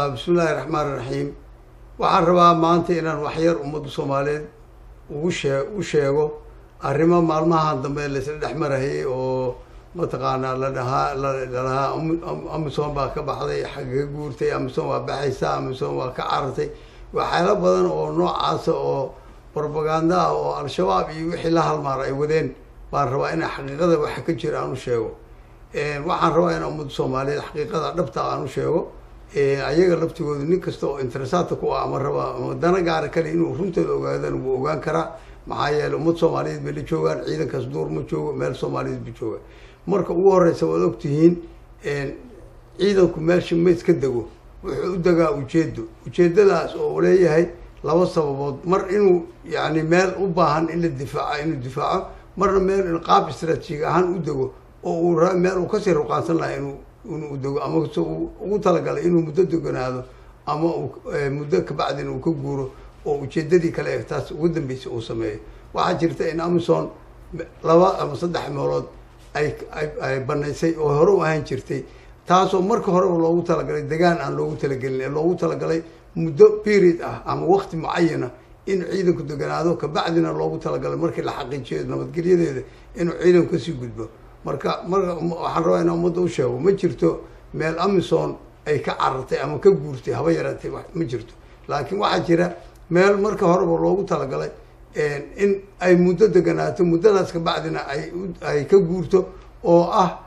Bismillahi raxmaan raxiim. Waxaan rabaa maanta inaan waxyar ummadda Soomaaliyeed ugu shee u sheego arrimo maalmahan dambe laisla dhex marahayay oo mataqaanaa la dhahaa lalahaa Amisom baa ka baxday, xagga ka guurtay, Amisom waa baxaysa, Amisom waa ka carartay, waxyaalo badan oo noocaasa oo propaganda ah oo Al-Shabaab iyo wixii la halmaar ay wadeen baan rabaa inaan xaqiiqada waxa ka jira aan u sheego. Waxaan rabaa inaan ummadda Soomaaliyeed xaqiiqada dhabta aan u sheego. Ayaga laftigooda nin kasta oo interesaadka ku ah ama raba ama dana gaara kale inuu runteeda ogaadana wuu ogaan karaa, maxaa yeeley ummad Soomaaliyeed bay la joogaan, ciidankaas duur ma joogo, meel Soomaaliyeed bu jooga. Marka ugu horeysa, waad ogtihiin ciidanku meesha ma iska dego, wuxuu u degaa ujeedo. Ujeedadaas oo leeyahay laba sababood: mar inuu yani meel u baahan in la difaaco inuu difaaco, marna meel in qaab istraatiijig ahaan u dego oo uu meel uu kasii ruqaansan lahaa inuu dego, ama se uu ugu talagalay inuu muddo deganaado ama uu muddo kabacdina uu ka guuro oo ujeedadii kale ee taas ugu dambeysay uu sameeyo. Waxaa jirta in Amison 2 ama 3 meelood ay banaysay oo hore u ahaan jirtay, taasoo marka horeba loogu talagalay degaan aan loogu talagelin ee loogu talagalay muddo period ah ama wakti mucayana inuu ciidanku deganaado, kabacdina loogu talagalay markii la xaqiijiyo nabadgelyadeeda inuu ciidanku kasii gudbo. Marka waxaan rabaa inaan ummadda u sheego, ma jirto meel Amison ay ka carartay ama ka guurtay, haba yaraatay ma jirto. Laakiin waxaa jira meel marka horeba loogu talagalay in ay muddo deganaato, muddadaas kabacdina ay ka guurto oo ah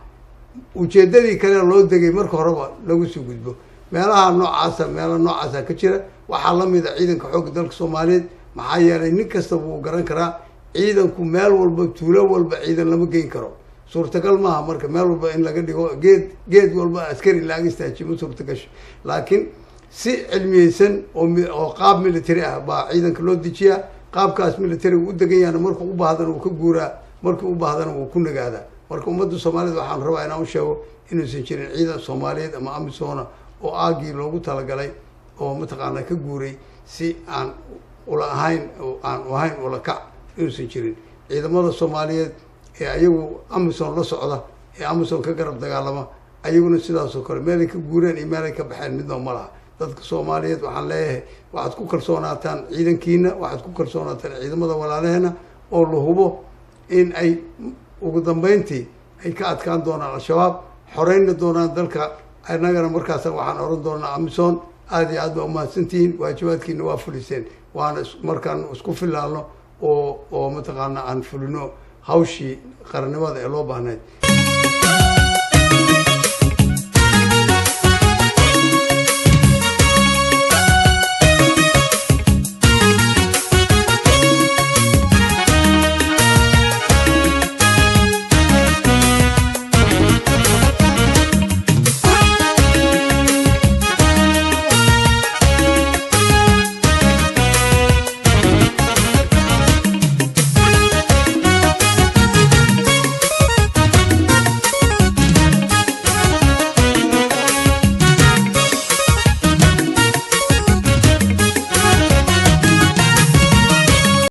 ujeedadii kale loo degay marka horeba lagu sii gudbo. Meelaha noocaasa, meelo noocaasa ka jira. Waxaa lamid a ciidanka xoogga dalka Soomaaliyeed, maxaa yeelay nin kasta wuu garan karaa ciidanku meel walba, tuulo walba ciidan lama geyn karo, suurtagal maaha. Marka meel walba in laga dhigo geed walba askari laaga istaajiyo ma suurtagasho, laakiin si cilmiyeysan oo qaab military ah baa ciidanka loo dejiyaa. Qaabkaas militariga u degan yahana markuu u baahdana wuu ka guuraa, markuu u baahdana wuu ku nagaadaa. Marka ummadda Soomaaliyed waxaan rabaa inaan u sheego inuusan jirin ciidan Soomaaliyeed ama Amisona oo aagii loogu talagalay oo mataqaanaa ka guuray si aan ula ahayn oo aan u ahayn ula kac inuusan jirin. Ciidamada Soomaaliyeed ee ayagu Amison la socda ee Amison ka garab dagaalama, ayaguna sidaasoo kale meelay ka guureen iyo meelay ka baxeen midna ma laha. Dadka Soomaaliyeed waxaan leeyahay, waxaad ku kalsoonaataan ciidankiina, waxaad ku kalsoonaataan ciidamada walaalaheena oo la hubo in ay ugu dambeyntii ay ka adkaan doonaan Al-Shabaab, xoreynna doonaan dalka. Annagana markaasa waxaan oran doonaa Amison aada iyo aad baa umahadsantihiin, waajibaadkiina waa fuliseen, waana markaan isku filaalno oo mataqaana aan fulino hawshii qarannimada ee loo baahnayd.